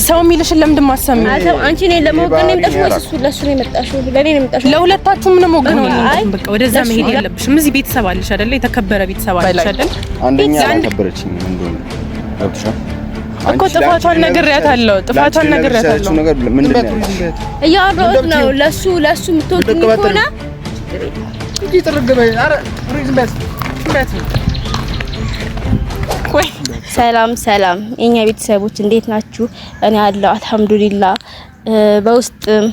ሰው የሚልሽን ለምንድን ማሰሚ? አንቺ እኔን ለመወገን ነው የመጣሽው ወይስ እሱ ለእሱ ነው የመጣሽው? ለእኔ ነው የመጣሽው? ለሁለታችሁም ነው ወገን ነው። በቃ ወደዛ መሄድ የለብሽም። እዚህ ቤተሰብ አለሽ አይደለ? የተከበረ ቤተሰብ አለሽ አይደል? አንደኛ አላከበረችኝም እንደሆነ ገብቶሻል እኮ ጥፋቷን ነግሬያታለሁ። ጥፋቷን ነግሬያታለሁ። እያወራሁት ነው። ለእሱ ለእሱ የምትወግኝ ከሆነ ሰላም ሰላም፣ የኛ ቤተሰቦች እንዴት ናችሁ? እኔ አለሁ አልሐምዱሊላ። በውስጥም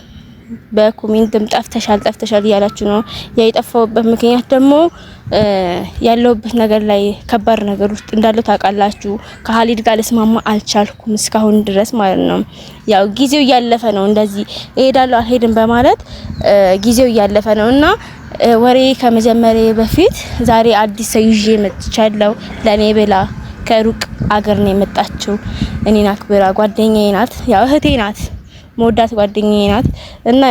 በ comment ም ጠፍተሻል ጠፍተሻል እያላችሁ ነው። ያ የጠፋሁበት ምክንያት ደግሞ ያለሁበት ነገር ላይ ከባድ ነገር ውስጥ እንዳለው ታውቃላችሁ። ከሀሊድ ጋር ልስማማ አልቻልኩም እስካሁን ድረስ ማለት ነው። ያው ጊዜው እያለፈ ነው። እንደዚህ እሄዳለሁ አልሄድም በማለት ጊዜው እያለፈ ነው እና ወሬ ከመጀመሪያ በፊት ዛሬ አዲስ ሰው ይዤ መጥቻለሁ። ለኔ ብላ ከሩቅ አገር ነው የመጣችው። እኔን አክብራ ጓደኛዬ ናት፣ ያው እህቴ ናት፣ መወዳት ጓደኛዬ ናት እና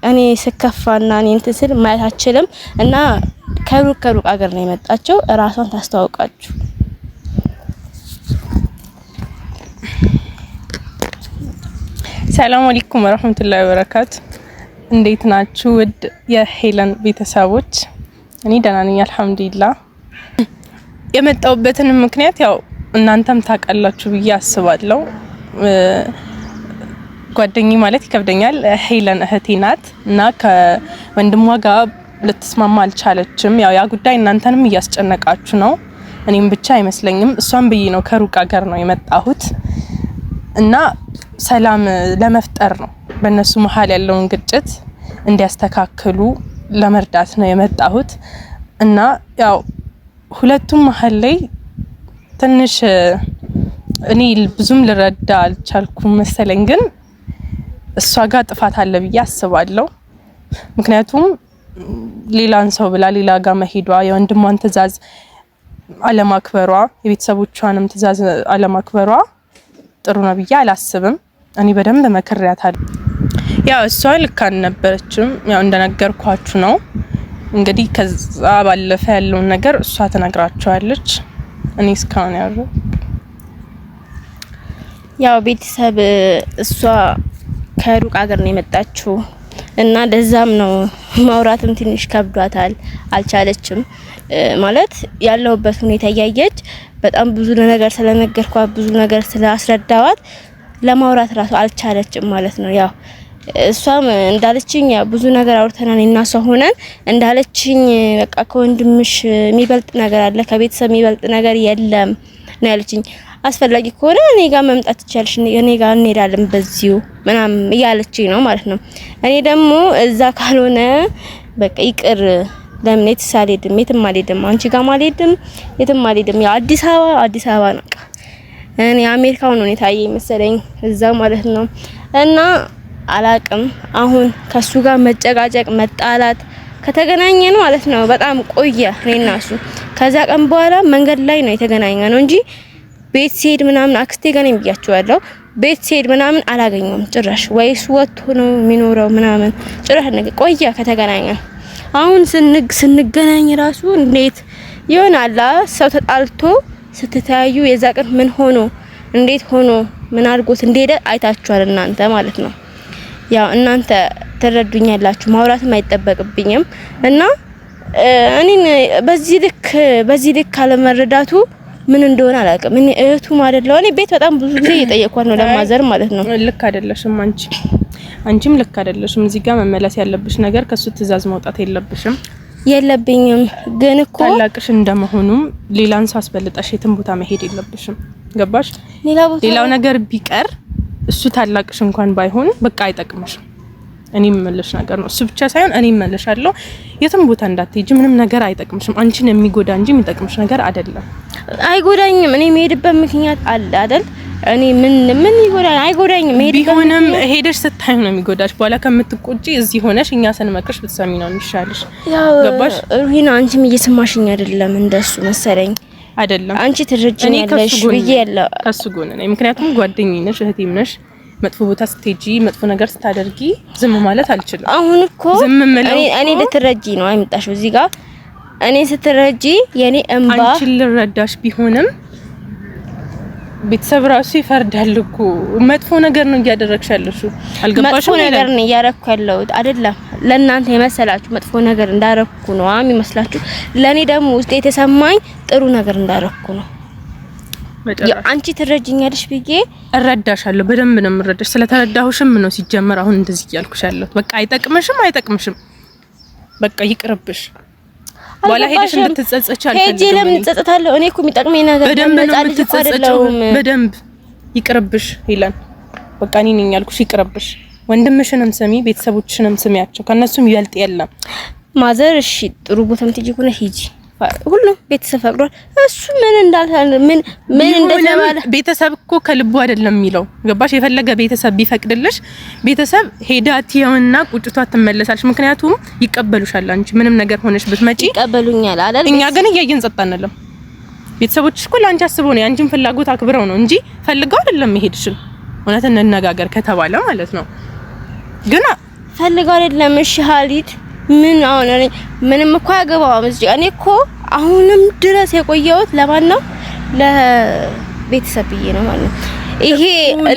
እኔ ስከፋና እኔ እንትን ስል ማየት አችልም እና ከሩቅ ከሩቅ አገር ነው የመጣችው። እራሷን ታስተዋውቃችሁ። ሰላም አለይኩም ወራህመቱላሂ ወበረካቱ። እንዴት ናችሁ ውድ የሄለን ቤተሰቦች? እኔ ደህና ነኝ አልሐምዱሊላህ። የመጣሁበትን ምክንያት ያው እናንተም ታውቃላችሁ ብዬ አስባለሁ። ጓደኛዬ ማለት ይከብደኛል፣ ሄለን እህቴ ናት እና ከወንድሟ ጋር ልትስማማ አልቻለችም። ያው ያ ጉዳይ እናንተንም እያስጨነቃችሁ ነው፣ እኔም ብቻ አይመስለኝም። እሷን ብዬ ነው ከሩቅ ሀገር ነው የመጣሁት እና ሰላም ለመፍጠር ነው በእነሱ መሀል ያለውን ግጭት እንዲያስተካክሉ ለመርዳት ነው የመጣሁት እና ያው ሁለቱም መሀል ላይ ትንሽ እኔ ብዙም ልረዳ አልቻልኩም መሰለኝ፣ ግን እሷ ጋር ጥፋት አለ ብዬ አስባለሁ። ምክንያቱም ሌላን ሰው ብላ ሌላ ጋር መሄዷ፣ የወንድሟን ትዕዛዝ አለማክበሯ፣ የቤተሰቦቿንም ትዕዛዝ አለማክበሯ ጥሩ ነው ብዬ አላስብም። እኔ በደንብ መክሬያታለሁ። ያው እሷ ልክ አልነበረችም። ያው እንደነገርኳችሁ ነው። እንግዲህ ከዛ ባለፈ ያለውን ነገር እሷ ትነግራችኋለች። እኔ እስካሁን ያለው ያው ቤተሰብ እሷ ከሩቅ ሀገር ነው የመጣችው እና ለዛም ነው ማውራትም ትንሽ ከብዷታል፣ አልቻለችም። ማለት ያለሁበት ሁኔታ እያየች በጣም ብዙ ነገር ስለነገርኳት ብዙ ነገር ስላስረዳዋት ለማውራት ራሱ አልቻለችም ማለት ነው። ያው እሷም እንዳለችኝ ብዙ ነገር አውርተናል እና እሷ ሆነን እንዳለችኝ በቃ ከወንድምሽ የሚበልጥ ነገር አለ፣ ከቤተሰብ የሚበልጥ ነገር የለም ነው ያለችኝ። አስፈላጊ ከሆነ እኔ ጋር መምጣት ትችያለሽ፣ እኔ ጋር እንሄዳለን በዚሁ ምናምን እያለችኝ ነው ማለት ነው። እኔ ደግሞ እዛ ካልሆነ በቃ ይቅር፣ ለምን የትስ አልሄድም፣ የትም አልሄድም፣ አንቺ ጋርም አልሄድም፣ የትም አልሄድም። ያው አዲስ አበባ አዲስ አበባ ነው። እኔ አሜሪካው ነው የታየኝ መሰለኝ እዛ ማለት ነው። እና አላቅም አሁን ከሱ ጋር መጨቃጨቅ መጣላት ከተገናኘን ማለት ነው በጣም ቆየ። እኔና እሱ ከዛ ቀን በኋላ መንገድ ላይ ነው የተገናኘ ነው እንጂ ቤት ሲሄድ ምናምን አክስቴ ጋር ነኝ ብያቸዋለሁ። ቤት ሲሄድ ምናምን አላገኘውም ጭራሽ። ወይስ ወጥቶ ነው የሚኖረው ምናምን ጭራሽ ነገር ቆየ ከተገናኘን። አሁን ስንገናኝ ራሱ እንዴት ይሆናል ሰው ተጣልቶ ስትተያዩ የዛ ቀን ምን ሆኖ እንዴት ሆኖ ምን አድርጎት እንደሄደ አይታችኋል እናንተ ማለት ነው። ያው እናንተ ትረዱኛላችሁ፣ ማውራትም አይጠበቅብኝም እና እኔን በዚህ ልክ በዚህ ልክ አለመረዳቱ ምን እንደሆነ አላውቅም። እኔ እህቱ አይደለሁ። እኔ ቤት በጣም ብዙ ጊዜ እየጠየኳት ነው ለማዘር ማለት ነው። ልክ አይደለሽም አንቺ አንቺም ልክ አይደለሽም። እዚህ ጋር መመለስ ያለብሽ ነገር ከሱ ትዕዛዝ መውጣት የለብሽም። የለብኝም ግን እኮ ታላቅሽ እንደመሆኑም ሌላን ሰው አስበልጠሽ የትም ቦታ መሄድ የለብሽም። ገባሽ? ሌላው ነገር ቢቀር እሱ ታላቅሽ እንኳን ባይሆን በቃ አይጠቅምሽም። እኔ የምልሽ ነገር ነው። እሱ ብቻ ሳይሆን እኔ እምልሻለሁ፣ የትም ቦታ እንዳትሄጂ፣ ምንም ነገር አይጠቅምሽም። አንቺን የሚጎዳ እንጂ የሚጠቅምሽ ነገር አይደለም። አይጎዳኝም። እኔ የምሄድበት ምክንያት አለ አይደል? እኔ ምን ምን ይጎዳኝ? አይጎዳኝም። ቢሆንም ሄደሽ ስታዩ ነው የሚጎዳሽ። በኋላ ከምትቆጪ እዚህ ሆነሽ እኛ ስንመክርሽ ብትሰሚ ነው የሚሻልሽ። ገባሽ? ሩሂና አንቺም እየሰማሽኝ አይደለም። እንደሱ መሰለኝ አይደለም። አንቺ ትረጂኛለሽ ብዬ ያለው ከሱ ጎን ነኝ። ምክንያቱም ጓደኛዬ ነሽ፣ እህቴም ነሽ። መጥፎ ቦታ ስትሄጂ መጥፎ ነገር ስታደርጊ ዝም ማለት አልችልም። አሁን እኮ እኔ ልትረጂ ነው አይመጣሽው እዚህ ጋር እኔ ስትረጂ የኔ እንባ አንቺን ልረዳሽ ቢሆንም ቤተሰብ ራሱ ይፈርዳል እኮ። መጥፎ ነገር ነው እያደረግሽ ያለሽው። አልገባሽም? መጥፎ ነገር ነው እያረኩ ያለሁት አይደለም። ለእናንተ የመሰላችሁ መጥፎ ነገር እንዳረኩ ነው የሚመስላችሁ። ለኔ ደግሞ ውስጤ የተሰማኝ ጥሩ ነገር እንዳረኩ ነው። አንቺ ትረጅኛለሽ ብዬ እረዳሻለሁ። በደንብ ነው የምረዳሽ። ስለተረዳሁሽም ነው ሲጀመር አሁን እንደዚህ እያልኩሽ ያለሁት። በቃ አይጠቅምሽም፣ አይጠቅምሽም። በቃ ይቅርብሽ። በኋላ ሄደሽ እንድትጸጸች አልፈልግም። ሄጄ ለምን እጸጸታለሁ? እኔ እኮ የሚጠቅመኝ ነገር በደንብ ነው የምትጸጸችው። በደንብ ይቅርብሽ ይላል። በቃ እኔ ነኝ ያልኩሽ፣ ይቅርብሽ። ወንድምሽንም ስሚ፣ ቤተሰቦችሽንም ስሚያቸው። ከነሱም ይበልጥ የለም። ማዘር እሺ፣ ጥሩ ቦታ የምትሄጂ ከሆነ ሂጂ። ሁሉም ቤተሰብ ፈቅዷል። እሱ ምን እንዳልታለ ምን ምን እንደተባለ ቤተሰብ እኮ ከልቡ አይደለም የሚለው ገባሽ? የፈለገ ቤተሰብ ቢፈቅድልሽ ቤተሰብ ሄዳ ትየውና ቁጭቷ ትመለሳለች። ምክንያቱም ይቀበሉሻል። አንቺ ምንም ነገር ሆነሽ ብትመጪ ይቀበሉኛል አይደል? እኛ ግን እያየን ጸጥ አንልም። ቤተሰቦችሽ እኮ ለአንቺ አስበው ነው የአንቺን ፍላጎት አክብረው ነው እንጂ ፈልገው አይደለም መሄድሽን። እውነት እንነጋገር ከተባለ ማለት ነው ግን ፈልገው አይደለም። እሺ ሀሊድ ምን አሁን እኔ ምንም እኮ አያገባውም። እዚህ እኔ እኮ አሁንም ድረስ የቆየሁት ለማን ነው? ለቤተሰብ ብዬ ነው ማለት ነው። ይሄ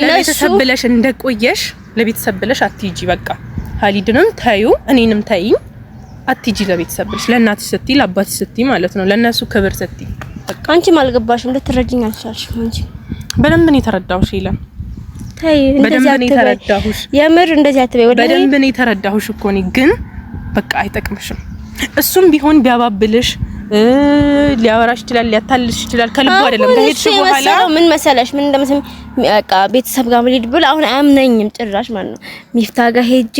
ለቤተሰብ ብለሽ እንደቆየሽ ለቤተሰብ ብለሽ አትሂጂ። በቃ ሀሊድንም ታዩ እኔንም ታይኝ፣ አትሂጂ። ለቤተሰብ ብለሽ ለእናትሽ ስትይ ለአባትሽ ስትይ ማለት ነው፣ ለእነሱ ክብር ስትይ። በቃ አንቺም አልገባሽም፣ ልትረጂኝ አልቻልሽም። አንቺ በደንብ ነው የተረዳሁሽ። ይላል ተይ፣ እንደዚህ አትበይ፣ የምር እንደዚህ አትበይ። በደንብ ነው የተረዳሁሽ እኮ እኔ ግን በቃ አይጠቅምሽም። እሱም ቢሆን ቢያባብልሽ ሊያወራሽ ይችላል፣ ሊያታልሽ ይችላል። ከልቡ አይደለም። ከሄድሽ በኋላ ምን መሰለሽ ምን እንደመሰለኝ በቃ ቤተሰብ ጋር ልሂድ ብል አሁን አያምነኝም ጭራሽ ማለት ነው። ሚፍታ ጋር ሄጄ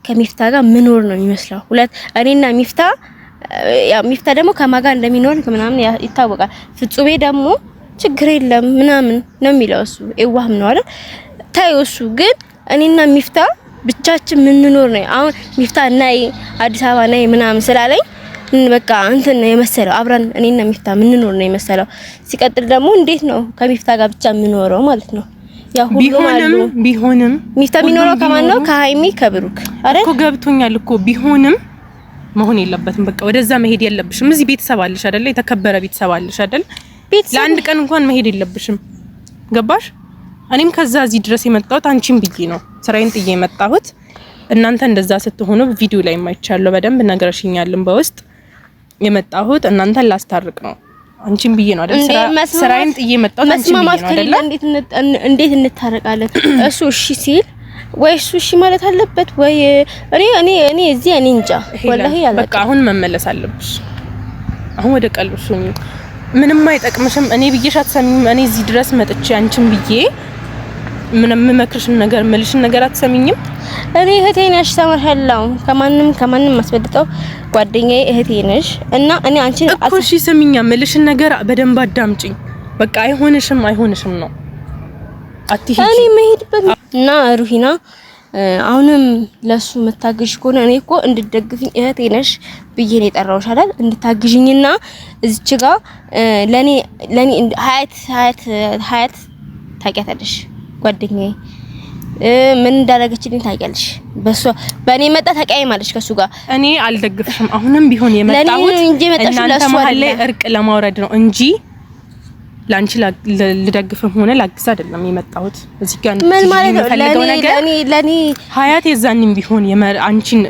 ከሚፍታ ጋር ምኖር ነው የሚመስለው። ሁለት እኔና ሚፍታ፣ ያው ሚፍታ ደግሞ ከማጋ እንደሚኖር ምናምን ይታወቃል። ፍጹሜ ደግሞ ችግር የለም ምናምን ነው የሚለው እሱ የዋህም ነው አይደል? ታዩ እሱ ግን እኔና ሚፍታ ብቻችን ምንኖር ነው። አሁን ሚፍታ ናይ አዲስ አበባ ናይ ምናምን ስላለኝ በቃ እንትን ነው የመሰለው፣ አብረን እኔና ሚፍታ ምንኖር ነው የመሰለው። ሲቀጥል ደግሞ እንዴት ነው ከሚፍታ ጋር ብቻ የምኖረው ማለት ነው? ያ ሁሉም አሉ። ቢሆንም ሚፍታ የሚኖረው ከማን ነው? ከሀይሚ ከብሩክ አይደል እኮ ገብቶኛል እኮ ቢሆንም መሆን የለበትም። በቃ ወደዛ መሄድ የለብሽም። እዚህ ቤተሰብ አለሽ አይደል? የተከበረ ቤተሰብ አለሽ አይደል? ለአንድ ቀን እንኳን መሄድ የለብሽም። ገባሽ? እኔም ከዛ እዚህ ድረስ የመጣሁት አንቺን ብዬ ነው ስራዬን ጥዬ የመጣሁት። እናንተ እንደዛ ስትሆኑ ቪዲዮ ላይ ማይቻለሁ በደንብ ነግረሽኛልን። በውስጥ የመጣሁት እናንተን ላስታርቅ ነው፣ አንቺን ብዬ ነው አይደል? ስራዬን ጥዬ የመጣሁት አንቺን ብዬ ነው አይደል? እንዴት እንታረቃለን? እሱ እሺ ሲል ወይ እሱ እሺ ማለት አለበት ወይ እኔ እኔ እኔ እዚህ እኔ እንጃ ወላሂ። በቃ አሁን መመለስ አለብሽ። አሁን ወደ ቀልብሽ ምንም አይጠቅምሽም። እኔ ብዬሽ አትሰሚኝም። እኔ እዚህ ድረስ መጥቼ አንቺን ብዬ ምንም የምመክርሽን ነገር ምልሽን ነገር አትሰሚኝም። እኔ እህቴ ነሽ ሰመርሄላው ከማንም ከማንም ማስበልጠው ጓደኛዬ እህቴ ነሽ እና እኔ አንቺን እኮ እሺ ስሚኛ፣ ምልሽን ነገር በደንብ አዳምጪኝ። በቃ አይሆንሽም፣ አይሆንሽም ነው አትሂጂ። እኔ መሄድበት እና ሩሂና አሁንም ለሱ መታገሽ ከሆነ እኔ እኮ እንድትደግፊኝ እህቴ ነሽ ብዬ ነው የጠራሁሽ አይደል? እንድታግዥኝና እዚች ጋ ለኔ ለኔ ሀያት ሀያት ሀያት ታውቂያታለሽ ጓደኛዬ ምን እንዳደረገችልኝ ታውቂያለሽ። በሷ በእኔ መጣ ተቀያይማለች ከሱ ጋር። እኔ አልደግፍሽም። አሁንም ቢሆን የመጣሁት እናንተ መሀል ላይ እርቅ ለማውረድ ነው እንጂ ለአንቺ ልደግፍም ሆነ ላግዝ አይደለም የመጣሁት። እዚህ ጋር ምን ማለት ነው? ለኔ ለኔ ሀያት የዛንም ቢሆን አንቺን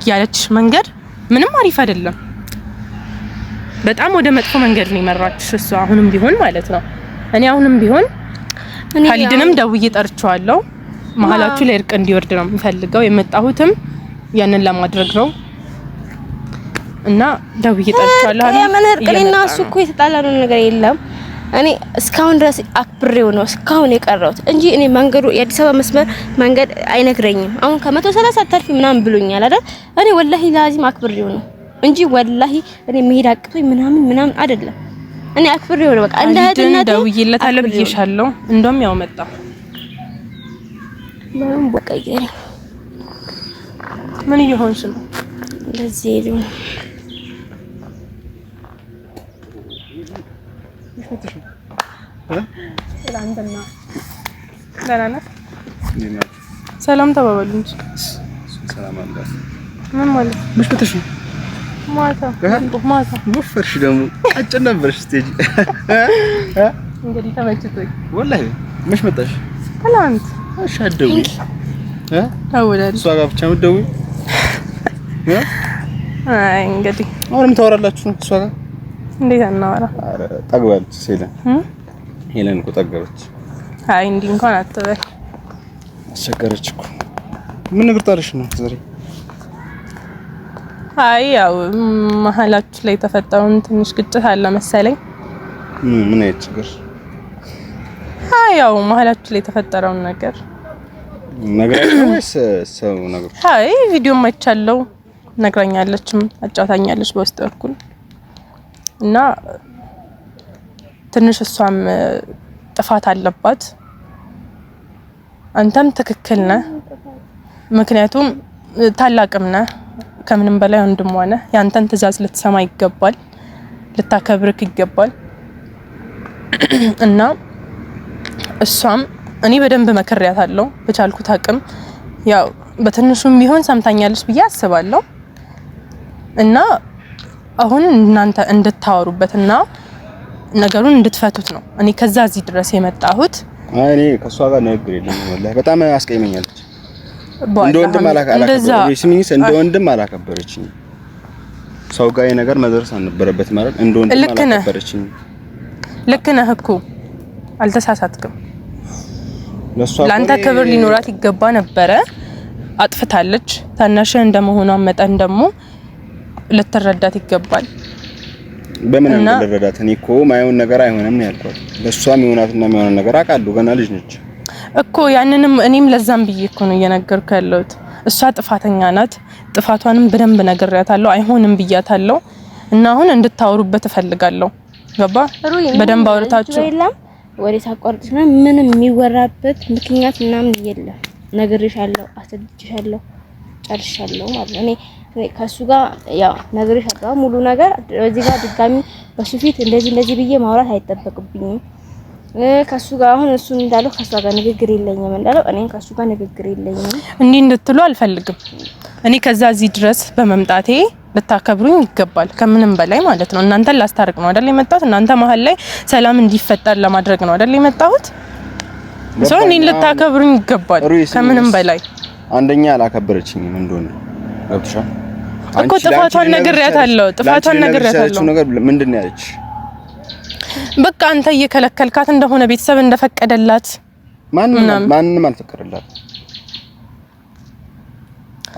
ያለችሽ መንገድ ምንም አሪፍ አይደለም። በጣም ወደ መጥፎ መንገድ ነው የመራችሽ እሷ። አሁንም ቢሆን ማለት ነው እኔ አሁንም ቢሆን ሀሊድንም ደውዬ ጠርቼዋለሁ። መሀላችሁ ላይ እርቅ እንዲወርድ ነው የምፈልገው። የመጣሁትም ያንን ለማድረግ ነው እና ደውዬ ጠርቼዋለሁ። የምን እርቅ? እኔና እሱ እኮ የተጣላነው ነገር የለም። እኔ እስካሁን ድረስ አክብሬው ነው እስካሁን የቀረሁት እንጂ እኔ መንገዱ የአዲስ አበባ መስመር መንገድ አይነግረኝም። አሁን ከ130 አታልፊ ምናምን ብሎኛል አይደል? እኔ ወላሂ ላዚም አክብሬው ነው እንጂ ወላሂ እኔ መሄድ አቅቶኝ ምናምን ምናምን አይደለም። እኔ አክብሬው ነው በቃ እንደ እህትነቴ ደውዬለታለሁ ብዬሻለሁ። እንደውም ያው መጣ ምንም በቃ ምን እየሆንሽ ነው? እንደዚህ ነው። ሰላም ተባባሉ እንጂ ምን ማለት ነው? ማታ ማታ ወፈርሽ ደግሞ ቀጭን ነበርሽ ስትሄጂ። እንግዲህ ተመችቶኝ ወላሂ። መች መጣሽ? ትናንት። እሺ አትደውይም እ እደውላለሁ። እሷ ጋር ብቻ የምትደውይው? አይ እንግዲህ አሁንም ታወራላችሁ ነው እሷ ጋር? እንዴት አናወራ? ኧረ ጠግባለች ሄለን። ሄለን እኮ ጠገበች። አይ እንዲህ እንኳን አትበል። አስቸገረች እኮ። ምን እግር ጣለሽ ነው ዛሬ? አይ ያው መሀላችሁ ላይ የተፈጠረውን ትንሽ ግጭት አለ መሰለኝ። ምን አይነት ችግር? አይ ያው መሀላችሁ ላይ የተፈጠረውን ነገር ነግራችሁ ወይስ ሰው ነገር? አይ ቪዲዮም አይቻለው፣ ነግራኛለችም፣ አጫውታኛለች በውስጥ በኩል እና ትንሽ እሷም ጥፋት አለባት፣ አንተም ትክክል ነህ። ምክንያቱም ታላቅም ነህ፣ ከምንም በላይ ወንድሟ ነህ። ያንተን ትዕዛዝ ልትሰማ ይገባል፣ ልታከብርክ ይገባል። እና እሷም እኔ በደንብ መክሬያታለሁ በቻልኩት አቅም፣ ያው በትንሹም ቢሆን ሰምታኛለች ብዬ አስባለሁ። እና አሁን እናንተ እንድታወሩበት እና ነገሩን እንድትፈቱት ነው እኔ ከዛ እዚህ ድረስ የመጣሁት። አይ እኔ ከእሷ ጋር ንግግር የለኝም ወላሂ፣ በጣም አስቀይመኛለች። እንደ ወንድም አላከበረችኝ፣ እንደ ወንድም አላከበረችኝ። ሰው ጋር ነገር መድረስ አልነበረበት ማለት እንደ ወንድም አላከበረችኝ። ልክ ነህ እኮ አልተሳሳትክም። ለአንተ ክብር ሊኖራት ይገባ ነበረ። አጥፍታለች። ታናሽህ እንደመሆኗ መጠን ደግሞ ልትረዳት ይገባል። በምን ልረዳት? እኔ እኮ ማየውን ነገር አይሆንም ነው ያልኳት። ለእሷም የሆናትና የሚሆነው ነገር አውቃለሁ። ገና ልጅ ነች እኮ ያንንም እኔም ለዛም ብዬ እኮ ነው እየነገርኩ ያለሁት። እሷ ጥፋተኛ ናት። ጥፋቷንም በደንብ ነግሬያታለሁ። አይሆንም ብያታለሁ። እና አሁን እንድታወሩበት እፈልጋለሁ። ገባ? በደንብ አውርታችሁ የለም ወሬ ሳቋርጥሽ ምንም የሚወራበት ምክንያት ምናምን የለም። ነግሬሻለሁ፣ አስረድቼሻለሁ፣ ጨርሻለሁ ማለት ነው። እኔ ከሱ ጋር ያው ነግሬሻለሁ ሙሉ ነገር። እዚህ ጋር ድጋሚ በሱ ፊት እንደዚህ እንደዚህ ብዬ ማውራት አይጠበቅብኝም። ከሱ ጋር አሁን እሱ እንዳለው ከሷ ጋር ንግግር የለኝም እንዳለው እኔም ከሱ ጋር ንግግር የለኝም። እንዲህ እንድትሉ አልፈልግም። እኔ ከዛ እዚህ ድረስ በመምጣቴ ልታከብሩኝ ይገባል፣ ከምንም በላይ ማለት ነው። እናንተን ላስታርቅ ነው አይደል የመጣሁት? እናንተ መሀል ላይ ሰላም እንዲፈጠር ለማድረግ ነው አይደል የመጣሁት? ሰው እኔን ልታከብሩኝ ይገባል ከምንም በላይ። አንደኛ አላከበረችኝም እንደሆነ ገብቶሻል እኮ። ጥፋቷን ነግሬያታለሁ። ጥፋቷን ነግሬያታለሁ። ነገር ምንድን ነው ያለች? በቃ አንተ እየከለከልካት እንደሆነ ቤተሰብ እንደፈቀደላት። ማንም አልፈቀደላት።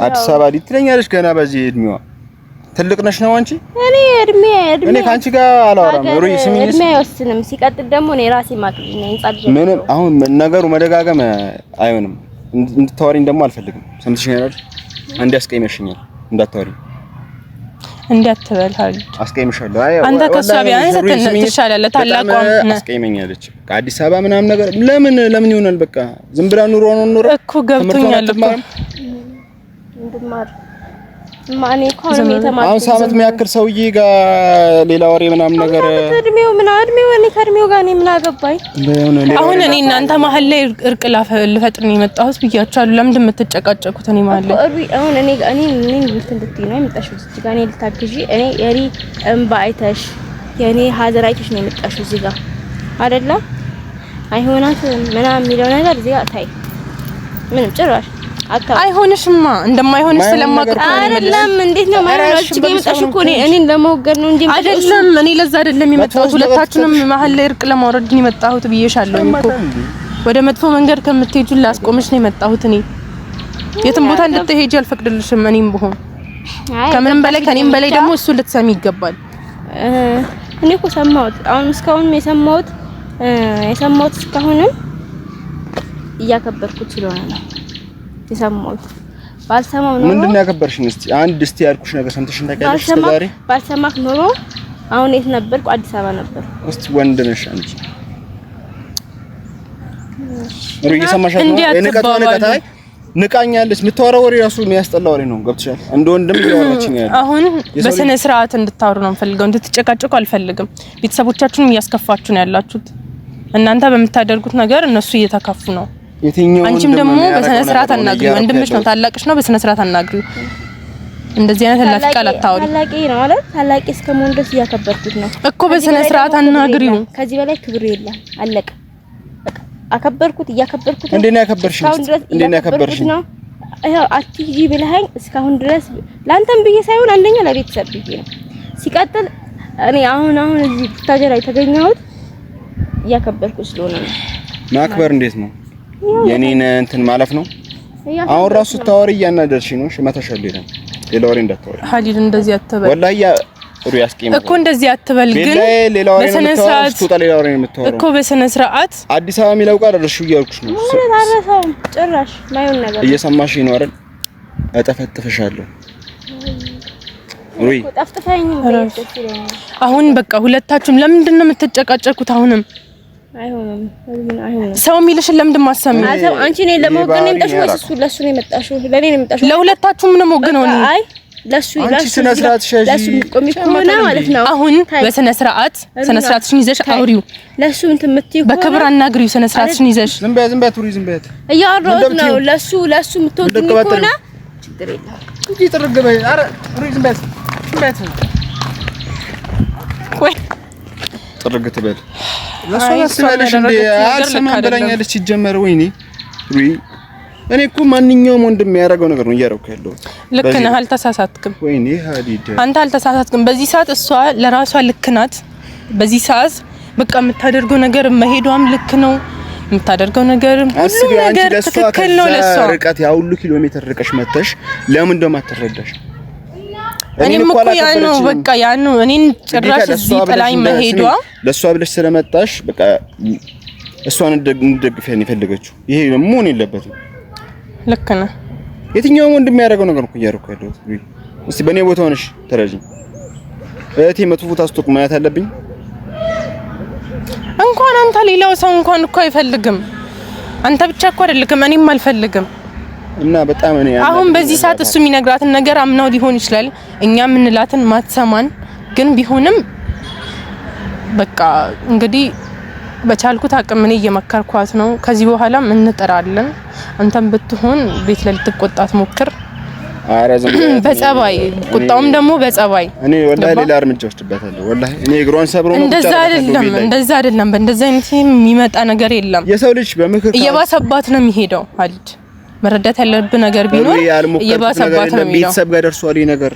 አዲስ አበባ ትለኛለች ገና በዚህ እድሜዋ። ትልቅ ነሽ ነው አንቺ። እኔ እድሜ እኔ ካንቺ ጋር አላወራም። ሩይ ስሚኝ፣ እድሜ አይወስንም። ሲቀጥል ደግሞ እኔ ራሴ ማቅልኝ ነኝ። ምንም አሁን ነገሩ መደጋገም አይሆንም። እንድታወሪኝ ደግሞ አልፈልግም። ሰምተሽኛል አይደል? አንዴ አስቀይመሽኛል። እንዳታወሪኝ እንዳትበል ሀሊድ፣ አስቀይምሻለሁ። አይ አንተ ከሷ ቢያንስ ትሻላለህ። ታላቋም ነህ። አስቀይመኛለች። ከአዲስ አበባ ምናምን ነገር ለምን ለምን ይሆናል? በቃ ዝም ብላ ኑሮ ነው ኑሮ እኮ ገብቶኛል እኮ አሁን ሳመት የሚያክል ሰውዬ ጋር ሌላ ወሬ ምናምን ነገር እድሜው ምን እድሜው እኔ ከእድሜው ጋር እኔ ምን አገባኝ? አሁን እኔ እናንተ መሀል ላይ እርቅ ልፈጥር ነው የመጣሁት ብያችኋለሁ። ለምንድን የምትጨቃጨቁት? እኔ መሀል ላይ አሁን እኔ እኔ እኔ እንድትይ ነው የመጣሽው እዚህ ጋር እኔ ልታግዢ እኔ የኔ እምባ አይተሽ የኔ ሀዘር አይተሽ ነው የመጣሽው እዚህ ጋር አይደለ? አይሆናትም ምናምን የሚለው ነገር እዚህ ጋር ታይ ምንም ጭራሽ አይሆንሽማ እንደማይሆንሽ ስለማውቅ አይደለም። እንዴት ነው ማለት ነው? የመጣሽ እኮ እኔ እኔን ለመወገድ ነው እንጂ አይደለም። እኔ ለዛ አይደለም የመጣሁት። ሁለታችሁንም መሀል ላይ እርቅ ለማውረድ ነው የመጣሁት ብዬሻለሁ እኮ። ወደ መጥፎ መንገድ ከምትሄጁ ላስቆምሽ ነው የመጣሁት። እኔ የትም ቦታ እንድትሄጂ አልፈቅድልሽም። እኔም ብሆን ከምንም በላይ ከኔም በላይ ደግሞ እሱ ልትሰሚ ይገባል። እኔ እኮ ሰማሁት። አሁን እስካሁንም የሰማሁት እስካሁንም እያከበርኩት ስለሆነ ነው የሰማሁት። ባልሰማው ኖሮ ምንድን ነው ያከበርሽኝ? እስቲ አንድ እስቲ ያልኩሽ ነገር ሰምተሽ ታውቂያለሽ? እስከ ዛሬ ባልሰማህ ኖሮ አሁን የት ነበርኩ? አዲስ አበባ ነበርኩ። እስቲ ወንድ ነሽ አንቺ። ሩይ እየሰማሻት ነው? የንቀቷ ንቀት አይ ንቃኛለች። የምታወራው ወሬ ራሱ የሚያስጠላ ወሬ ነው። ገብቶሻል? እንደ ወንድም እያወራችኝ ያለው አሁን በስነ ስርዓት እንድታወሩ ነው የምፈልገው። እንድትጨቃጨቁ አልፈልግም። ቤተሰቦቻችሁን እያስከፋችሁ ነው ያላችሁት። እናንተ በምታደርጉት ነገር እነሱ እየተከፉ ነው። የትኛው አንቺም ደግሞ በስነ ስርዓት አናግሪው። ወንድምሽ ነው፣ ታላቅሽ ነው። በስነ ስርዓት አናግሪው። እንደዚህ አይነት እላፊ ቃል አታውሪ። ታላቂ ነው ማለት ታላቂ እስከመሆን ድረስ እያከበርኩት ነው እኮ። በስነ ስርዓት አናግሪው። ከዚህ በላይ ክብር የለም። አለቀ። በቃ አከበርኩት፣ እያከበርኩት ነው። እንዴት ነው ያከበርሽኝ? እንዴት ነው ያከበርሽኝ? ነው ያው አትሂጂ ብለኸኝ እስካሁን ድረስ ላንተም ብዬ ሳይሆን አንደኛ ለቤተሰብ ብዬ ነው። ሲቀጥል እኔ አሁን እዚህ ቡታጀራ የተገኘሁት እያከበርኩት ስለሆነ ነው። ማክበር እንዴት ነው? የኔን እንትን ማለፍ ነው። አሁን ራሱ ስታወሪ እያናደድሽኝ ነው። እመታሻለሁ። ይላል ሌላ ወሬ እንዳታወሪ ሀሊል፣ እንደዚህ አትበል። ወላሂ ጥሩ ያስቀይማል እኮ እንደዚህ አትበል። ግን ሌላ ወሬ ነው የምታወራው፣ ስትወጣ ሌላ ወሬ ነው የምታወራው እኮ በስነ ስርዓት። አዲስ አበባ የሚለው ቃል እርሺው እያልኩሽ ነው። ማለት አረሳውም ጭራሽ ማይሆን ነገር እየሰማሽኝ ነው አይደል? እጠፈጥፍሻለሁ። ሩይ ጠፍጥፈኝ። አሁን በቃ ሁለታችሁም ለምንድን ነው የምትጨቃጨቁት? አሁንም አይሆንም፣ አይሆንም። ሰው የሚልሽን ለምንድን ማሰሚ? አንቺ እኔን ለመወገን ነው የመጣሽው ወይስ እሱ ለሱ ነው የመጣሽው? ለኔ ነው የመጣሽው? ለሁለታችሁም ነው የምወግነው እኔ። አይ ለሱ ለሱ ስነ ስርዓት ሸጂ ለሱ የምትቆሚ ከሆነ ማለት ነው። አሁን በስነ ስርዓት ስነ ስርዓትሽን ይዘሽ አውሪው። ለሱ እንትን የምትይው ከሆነ በክብር አናግሪው። ስነ ስርዓትሽን ይዘሽ ዝም በይ፣ ዝም በይ፣ ቱሪ ዝም በይ። እያወራሁት ነው። ለሱ ለሱ የምትወግኝ ከሆነ ችግር የለም። እንጂ ጥርግ በይ። ኧረ ቱሪ ዝም በይ፣ ዝም በይ፣ ቆይ ጥርግ ትበል። ለሷ ታስቢያለሽ እንዴ? አልሰማም ብላኛለች። ሲጀመር ወይኔ ሩይ እኔ እኮ ማንኛውም ወንድም የሚያደርገው ነገር ነው እያደረኩ ያለሁት። ልክ ነህ፣ አልተሳሳትክም። ወይኔ ሀዲድ አንተ አልተሳሳትክም። በዚህ ሰዓት እሷ ለራሷ ልክ ናት። በዚህ ሰዓት በቃ የምታደርገው ነገር መሄዷም ልክ ነው። የምታደርገው ነገር ሁሉ ነገር ትክክል ነው። ለሷ ርቀት ያ ሁሉ ኪሎ ሜትር ርቀሽ መተሽ ለምን እንደማትረዳሽ እኔም እኮ ያ ነው በቃ ያ ነው። እኔን ጭራሽ እዚህ ጥላኝ መሄዷ ለእሷ ብለሽ ስለመጣሽ በቃ እሷን እንደግፍ የፈለገችው ይሄ ደግሞ መሆን የለበትም። ልክ ነህ። የትኛውም ወንድም የሚያደርገው ነገር እኮ እያደረኩ ያለሁት። እስቲ በእኔ ቦታ ሆነሽ ተረጂኝ። እህቴ መጥፎ ቦታ ስትወቅ ማየት አለብኝ? እንኳን አንተ ሌላው ሰው እንኳን እኮ አይፈልግም። አንተ ብቻ እኮ አይደለክም፣ እኔም አልፈልግም። እና በጣም እኔ አሁን በዚህ ሰዓት እሱ የሚነግራትን ነገር አምናው ሊሆን ይችላል፣ እኛ የምንላትን ማትሰማን ግን ቢሆንም በቃ እንግዲህ በቻልኩት አቅም እኔ እየመከርኳት ነው። ከዚህ በኋላም እንጥራለን። አንተም ብትሆን ቤት ላይ ልትቆጣት ሞክር። በጸባይ ቁጣውም ደግሞ በጸባይ። እኔ ወላሂ ሌላ እርምጃ ወስድበታለሁ። ወላሂ እኔ እግሯን ሰብሮ ነው። እንደዛ አይደለም፣ እንደዛ አይደለም። በእንደዛ አይነት የሚመጣ ነገር የለም። የሰው ልጅ በምክር እየባሰባት ነው የሚሄደው። አልድ መረዳት ያለብህ ነገር ቢኖር እየባሰባት ነው የሚሄደው። ቤተሰብ ጋር ደርሷል ይሄ ነገር።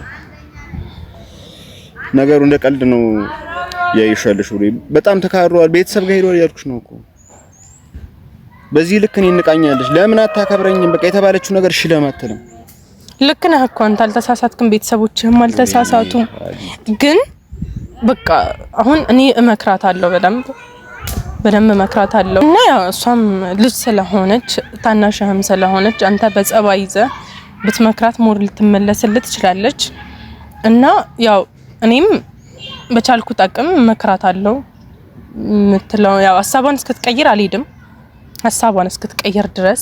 ነገሩ እንደ ቀልድ ነው ያይሻለሽ ብሎ በጣም ተካሯል። ቤተሰብ ጋር ሄዷል እያልኩሽ ነው እኮ። በዚህ ልክ እኔ እንቃኛለሽ። ለምን አታከብረኝም? በቃ የተባለችው ነገር እሺ ለማትልም ልክ ነህ እኮ አንተ አልተሳሳትክም፣ ቤተሰቦችህም አልተሳሳቱም። ግን በቃ አሁን እኔ እመክራታለሁ በደንብ በደንብ እመክራታለሁ እና ያው እሷም ልጅ ስለሆነች ታናሽህም ስለሆነች አንተ በጸባይ ይዘህ ብትመክራት more ልትመለስልህ ትችላለች። እና ያው እኔም በቻልኩት አቅም እመክራታለሁ የምትለው ያው ሀሳቧን እስክትቀይር አልሄድም። ሀሳቧን እስክትቀይር ድረስ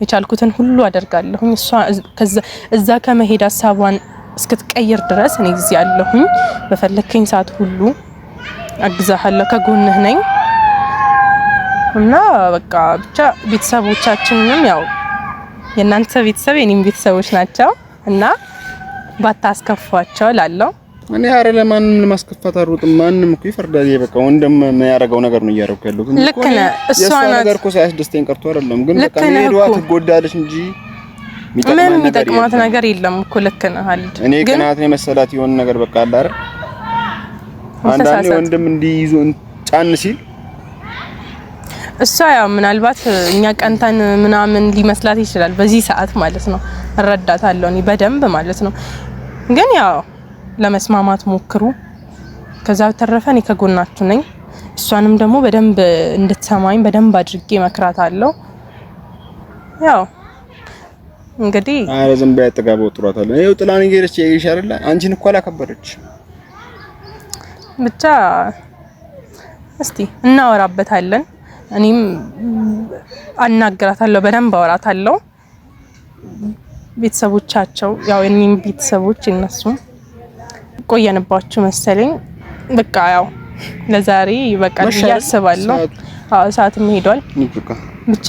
የቻልኩትን ሁሉ አደርጋለሁኝ። እሷ እዛ ከመሄድ ሀሳቧን እስክትቀይር ድረስ እኔ እዚህ አለሁኝ። በፈለከኝ ሰዓት ሁሉ አግዛሃለሁ፣ ከጎንህ ነኝ እና በቃ ብቻ ቤተሰቦቻችንንም ያው የእናንተ ቤተሰብ የኔም ቤተሰቦች ናቸው እና ባታስከፏቸው እላለሁ። እኔ ኧረ ለማንም ለማስከፋት አልሮጥም። ማንም እኮ ይፈርዳል። ይሄ በቃ ወንድም የሚያደርገው ነገር ነው እያደረኩ ያለሁት። ልክ ነህ። እሷ ናት ነገር እኮ ሳያስደስተኝ ቀርቶ አይደለም፣ ግን በቃ ሄዷ ትጎዳለች እንጂ ምንም የሚጠቅማት ነገር የለም እኮ። ልክ ነህ አልድ። እኔ ቅናት ነው የመሰላት የሆነ ነገር በቃ አለ አይደል? አንዳንዴ ወንድም እንዲይዙ ጫን ሲል እሷ ያው ምናልባት እኛ ቀንተን ምናምን ሊመስላት ይችላል በዚህ ሰዓት ማለት ነው። እረዳታለሁ እኔ በደንብ ማለት ነው። ግን ያው ለመስማማት ሞክሩ። ከዛ በተረፈ እኔ ከጎናችሁ ነኝ። እሷንም ደግሞ በደንብ እንድትሰማኝ በደንብ አድርጌ መክራታለሁ። ያው እንግዲህ ኧረ ዝም በይ አጠጋበው ጥሯታለሁ። ይኸው ጥላን እየሄደች እያየሽ አይደለ? አንቺን እኮ አላከበረች። ብቻ እስቲ እናወራበታለን። እኔም አናግራታለሁ፣ በደንብ አወራታለሁ። ቤተሰቦቻቸው ያው እኔም ቤተሰቦች እነሱም ቆየንባችሁ መሰለኝ። በቃ ያው ለዛሬ ይበቃል ብዬ አስባለሁ። አዎ ሰዓትም ሄዷል። ብቻ